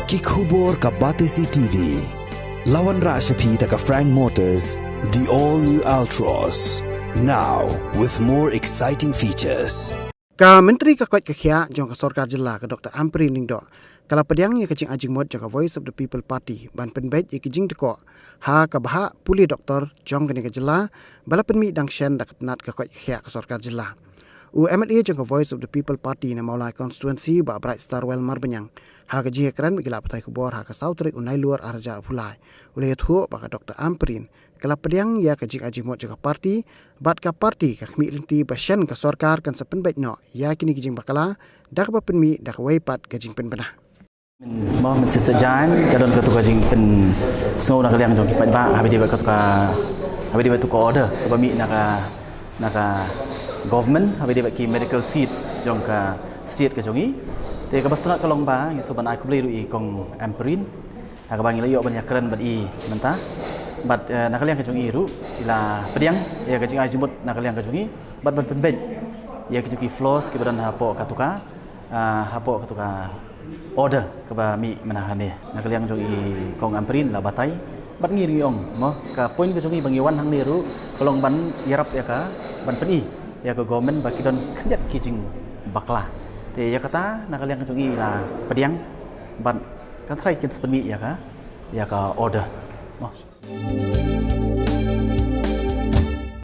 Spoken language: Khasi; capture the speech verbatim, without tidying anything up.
Ki khubor ka Batesi T V. La wanrah sha phi da ka Frank Motors, the all new Altroz. Now with more exciting features. Ka Myntri ka koit ka khiah jong ka sorkar jylla ka Doctor Ampareen Lyngdoh ka la pdiang ïa ka jingai jingmut jong ka Voice of the People Party ban pynbeit ïa ki jingdkoh ha ka bhah pule doktor jong kane ka jylla ba la pynmih dang shen da ka tnat ka koit ka khiah ka sorkar jylla. U M L A jong ka Voice of the People Party na Mawlai Constituency, Bah Brightstarwell Marbaniang, ha ka jingïakren bad ki lad pathai khubor ha ka saw tarik u Nailur arhajar arphew lai, u la ïathuh ba ka Doctor Ampareen ka la pdiang ïa ka jingai jingmut jong ka party, bad ka party ka khmih lynti ba shen ka sorkar kan sa pynbeit noh ïa kine ki jingbakla da kaba pynmih da kawei pat ka jingpynbna. Mo, mynta sa jan ka don katu ka jingpynsngew na ka liang jong ki paidbah, haba ïadei bad katu ka, haba ïadei bad katu ka order kaba mih na ka, na ka government, haba ïadei bad ki medical seats jong ka state ka jong ngi. Te kaba sngewtynnat ka long ba ngi sngewbha ban ai khublei ruh ïa i Kong Ampareen ha kaba ngi la ïoh ban ïakren bad i mynta. Bad, eh, na ka liang ka jong i ruh i la pdiang ïa ka jingai jingmut na ka liang ka jong i bad ban pynbeit ïa kitu ki flaws kiba don hapoh katu ka, ah, hapoh katu ka order kaba mih mynta hangne. Na ka liang jong i Kong Ampareen la batai bad ngi ruh ngi ong, mo, ka point ka jong i ba ngi wan hangne ruh ka long ban ïarap ïa ka, ban pyni ïa ka government ba ki don khyndiat ki jingbakla. Te ïa kata na ka liang ka jong i la pdiang bad kan tharai kin sa pynmih ïa ka, ïa ka order, mo.